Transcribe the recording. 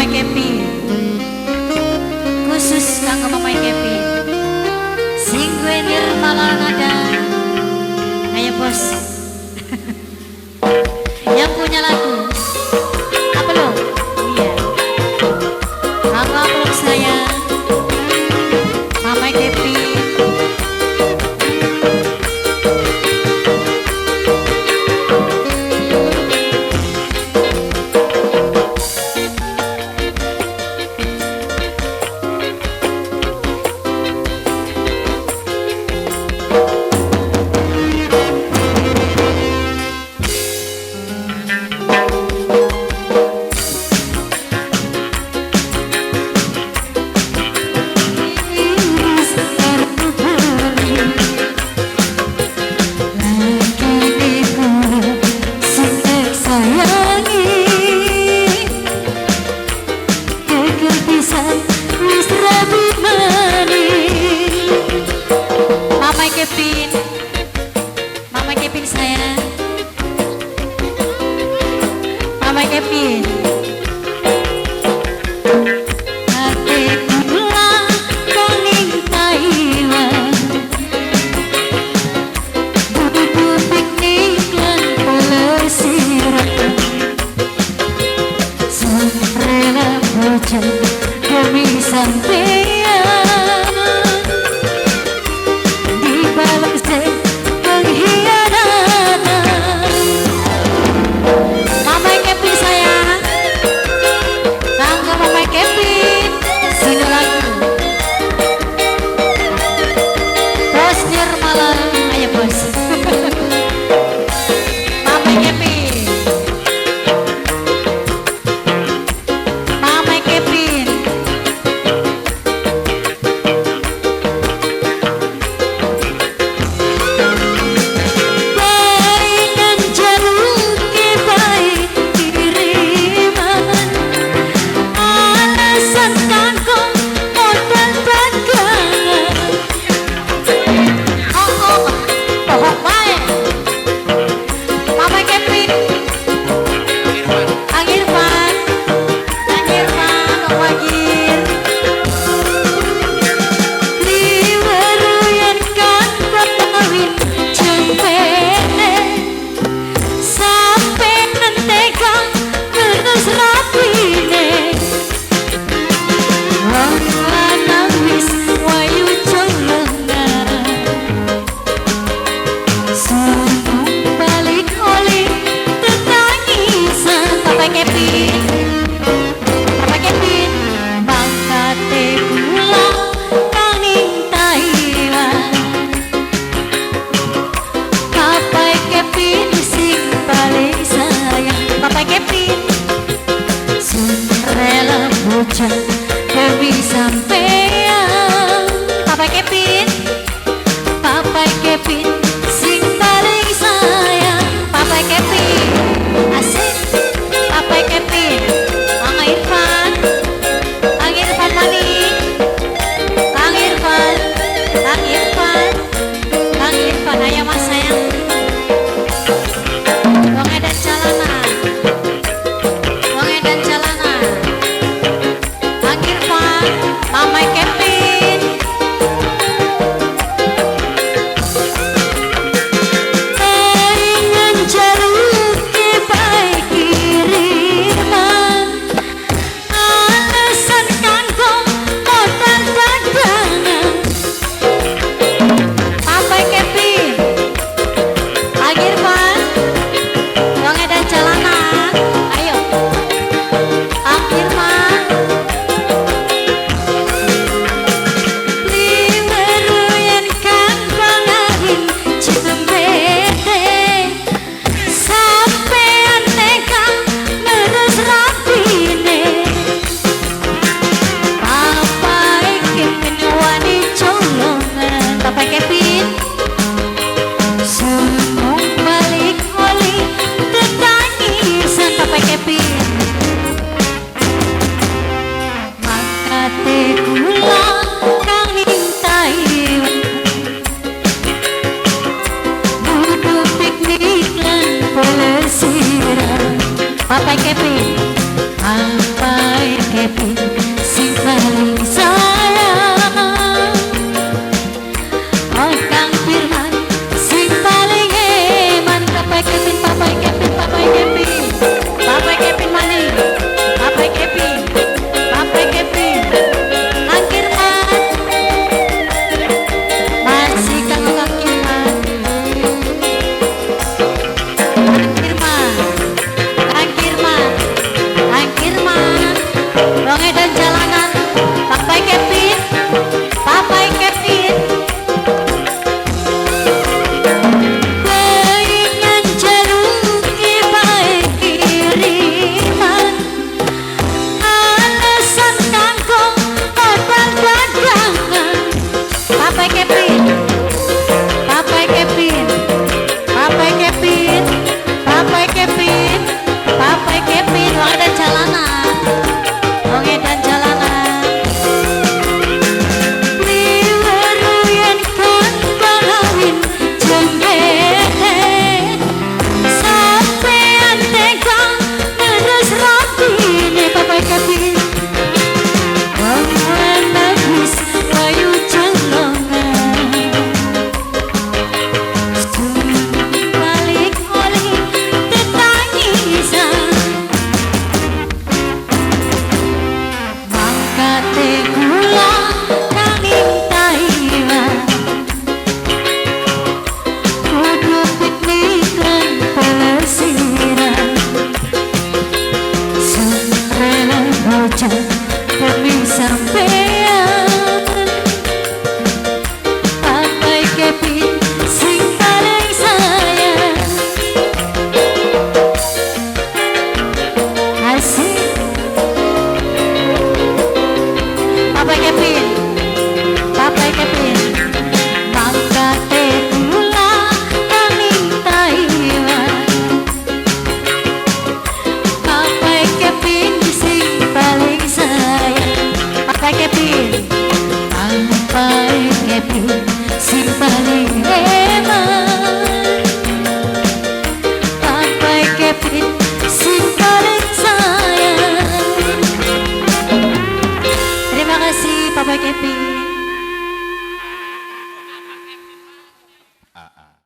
Kevin. Khusus kanggo Mama Kevin. Sing gue nirmala nada. Ayo bos. Yang punya lagu. Apa lo? Iya. Kanggo peluk saya. Mama Kevin. Mama Kevin saya, Mama Kevin. Hati kula kaning Taiwan, buku piknik lan pelesiran, rela bojo demi sampeyan. Demi sampean, Papa Kevin, Papa Kevin, sing paling sayang, Papa Kevin, asik, Papa Kevin, Kang Irfan, Kang Irfan maning, Kang Irfan, Kang Irfan, Kang Irfan, ayo mas sayang, wong edan jalanan, wong edan jalanan. Mama Kevin, pengen jaluke bae kiriman, alasan kanggo modal dagangan. Papa Kevin, Kang Irfan, wong edan jalanan, ayo, Kang Irfan. Papa Kevin, Papa Kevin. Kevin, Papa Kevin.